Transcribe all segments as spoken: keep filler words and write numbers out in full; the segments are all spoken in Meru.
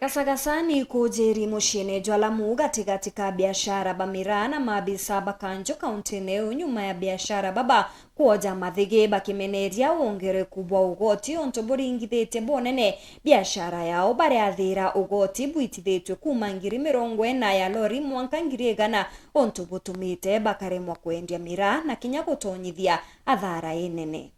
Gasagasa ni ikujiri muciine jwa Lamu gatigati ka biashara ba miraa na maabisa ba kanju kauntine iu nyuma ya biashara baba kwoja mathigi bakimeneria wongereku bwa ugoti untu buringithitie bunene biashara yao, baria athira ugoti bwitithitue kuuma ngiri mirongo ina ya lori mwanka ngiri igana, untu butumite bakaremwa kwendia miraa na kinya gutonyithia athara inene.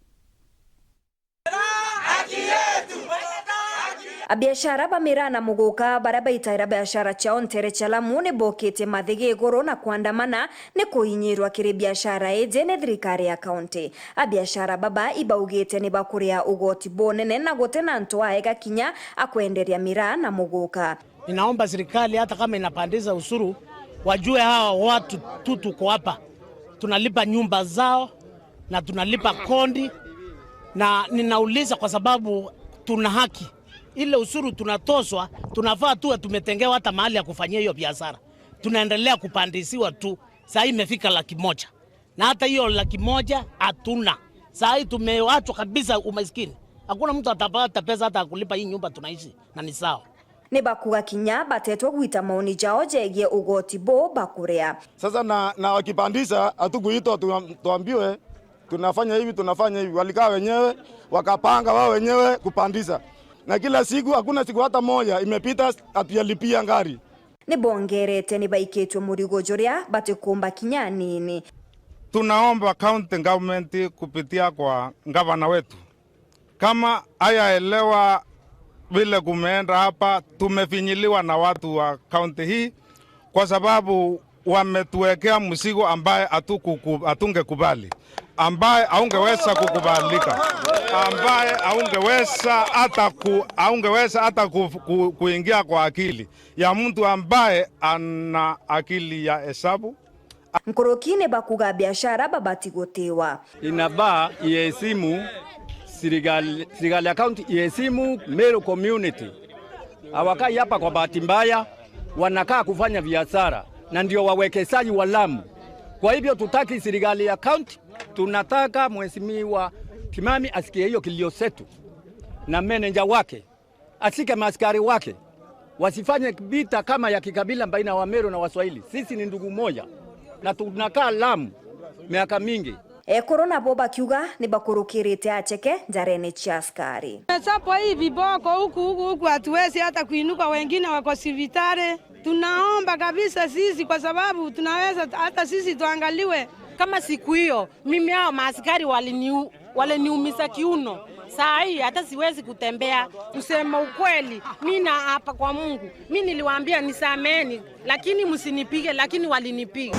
Abiashara ba miraa na muguka baria baitaira biashara ciao ntere cia Lamu ni bokitie mathigi iguru na kwandamana ni kuinyirwa kiri biashara iji ni thirikari ya kaunti. Abiashara baba ibaugite ni bakuria ugoti bunene na guti na antu aega kinya akwenderia miraa na muguka. Ninaomba serikali, hata kama inapandisha ushuru, wajue hawa watu tu tuko hapa, tunalipa nyumba zao na tunalipa kodi, na ninauliza kwa sababu tuna haki. Ile ushuru tunatozwa, tunafaa tuwe tumetengewa hata mahali ya kufanyia hiyo biashara. Tunaendelea kupandishiwa tu. Saa hii imefika laki moja. Na hata hiyo laki moja hatuna. Saa hii tumewachwa kabisa umaskini. Hakuna mtu atapata pesa hata ya kulipa hii nyumba tunaishi, na ni sawa. Ni bakuga kinya batetwe gwita maoni jao jegie ugoti buu bakuria. Sasa na, na wakipandisha, hatukuitwa tu-, tuambiwe, "Tunafanya hivi, tunafanya hivi." Walikaa wenyewe, wakapanga wao wenyewe kupandisha. Na kila siku, hakuna siku hata moja imepita hatujalipia ngari. Ni bongerete ni baikitwe murigo juria batikumba kinya anini. Tunaomba county government kupitia kwa gavana wetu, kama hayaelewa vile kumeenda hapa, tumefinyiliwa na watu wa county hii kwa sababu wametuwekea mzigo ambaye hatukuku-, hatungekubali, ambaye haungeweza kukubalika, ambaye haungeweza hata ku-, haungeweza hata ku-, ku-, kuingia kwa akili ya mtu ambaye ana akili ya hesabu. Nkuruki ni bakuga biashara babati gutiwa. Inafaa iheshimu serikali, serikali ya county iheshimu Meru community. Hawakai hapa kwa bahati mbaya, wanakaa kufanya biashara na ndio wawekezaji wa Lamu. Kwa hivyo tutaki serikali ya county, tunataka mheshimiwa Kimani asikie hiyo kilio zetu na manager wake. Ashike maaskari wake, wasifanye vita kama ya kikabila baina ya Wameru na Waswahili. Sisi ni ndugu moja na tunakaa Lamu miaka mingi. Ekuru nabo bakiuga ni bakurukirite acheke njarene cia askari. Tumechapwa hii viboko huku, huku, huku, hatuwezi hata kuinuka, wengine wako sivitari. Tunaomba kabisa sisi, kwa sababu tunaweza hata sisi tuangaliwe. Kama siku hiyo, mimi hao maaskari waliniu-, waliniumiza kiuno. Saa hii hata siwezi kutembea. Kusema ukweli, mi na hapa kwa Mungu, mi niliwaambia nisameheni, lakini msinipige, lakini walinipiga.